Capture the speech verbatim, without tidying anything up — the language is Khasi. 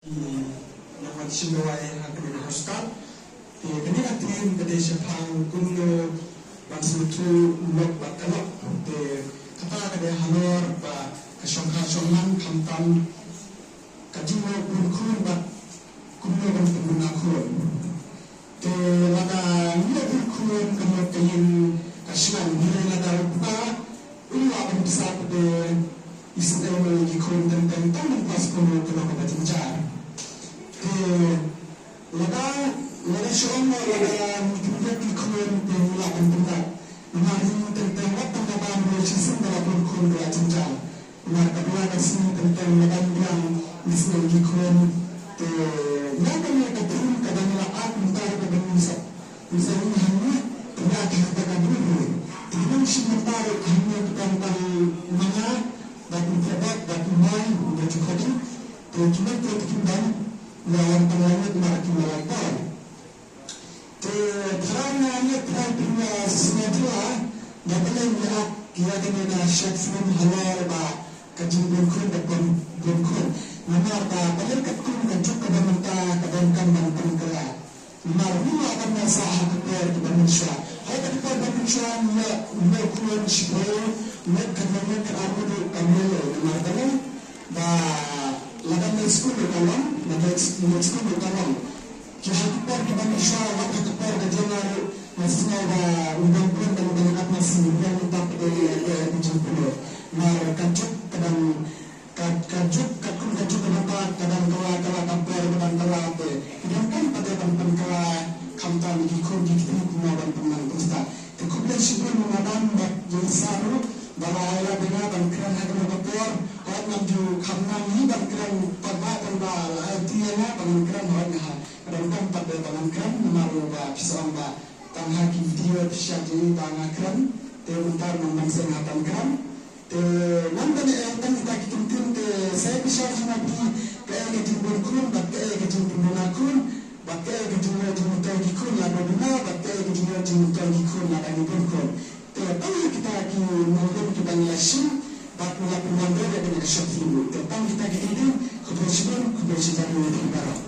Nongwan shim dawai ha kane ka hospital. Te kane ka theme ka dei shaphang kumno ban sngewthuh lok bad ka lok. Te kata ka dei halor ba ka shongkha shongman khamtam ka jingleh bun khun bad kumno ban pynduna khun. Te lada ngi leh bun khun ka mut ka ïing ka shnong, hynrei lada u kpa u la ban pisa te i sngewthuh ïa ki khun teng teng tang ban pas kumno kumno kaba jynjar. Te lada lada shu ong lada ngi kynriah ki khun te ngi la ban pyndap. Namar ïing teng teng wat tang kaba ngi shisien da la bun khun ka la jynjar. Namar ka bla ka sngi teng teng lada ngi biang ngi sngew ki khun. Te ïa kane ka theme ka dang la ak mynta ka ban ngi sa ngi sa ngi hangne. Te ïa ka ka ka bun. Te ngi nang shim mynta hangne ka ban tang manga da ki prebak da ki mai da ki khadi. Te ki met te ki ban ïa wan tang la met mar ki malai por. Te tharai nga ngi tharai pynïasngewthuh ba balei ngi ak ïa kane ka short film halor ba ka jingbun khun bad bun bun khun. Namar ba balei katkum ka juk kaba mynta ka donkam ban pynkylla. Namar ngi la ban ïasah ha ka por kaba mynshuwa. Ha ka por ba mynshuwa ngi ïa ngi ïa khun shiphew met khatwei met khatar mut ka mut. Namar balei ba lada ngi skul ka long, lada ngi skul ka long. Ki ha ki por kiba mynshuwa, wat ha ki por ka jong nga ruh nga sngew ba u dang bun dang dang ap nga sngew ba mynta pat dei ka jingpynlong. Mar ka juk ka dang ka ka juk ka kum ka juk ka dang ka dang kylla kylla ka por ka dang kylla te. Ki dang kan pat dei ban pynkylla khamtam ki khun ki kti kumno ban pynman pynstad. Te khublei shibun madam bad ïing sa ruh ba la ai lad ïa nga ban kren ha kane ka por. Hooid ngam ju kham nang hi ban kren paidbah tang ba la ai ti ïa nga ba ngan kren hooid nga ha. Ka dang tam pat dei ba ngan kren namar ba phi sa ong ba tang ha ki video phi shah jingim ba nga kren. Te mynta ngam dang seng ha ban kren. Te ngan ban ïa tang kita ki ktien te sa ïa pynshai jingmut phi kaei ka jingbun khun bad kaei ka jingpynbna khun bad kaei ka jingleh jingmyntoi ki khun lada duna bad kaei ka jingleh jingmyntoi ki khun lada ngi bun khun. Te tang kita ki nongrim ki ban ïa shim bad ngi la pynwan ïa kane ka short film. Te tang kita ki ktien, khublei shibun, khublei shibun ïa phi baroh.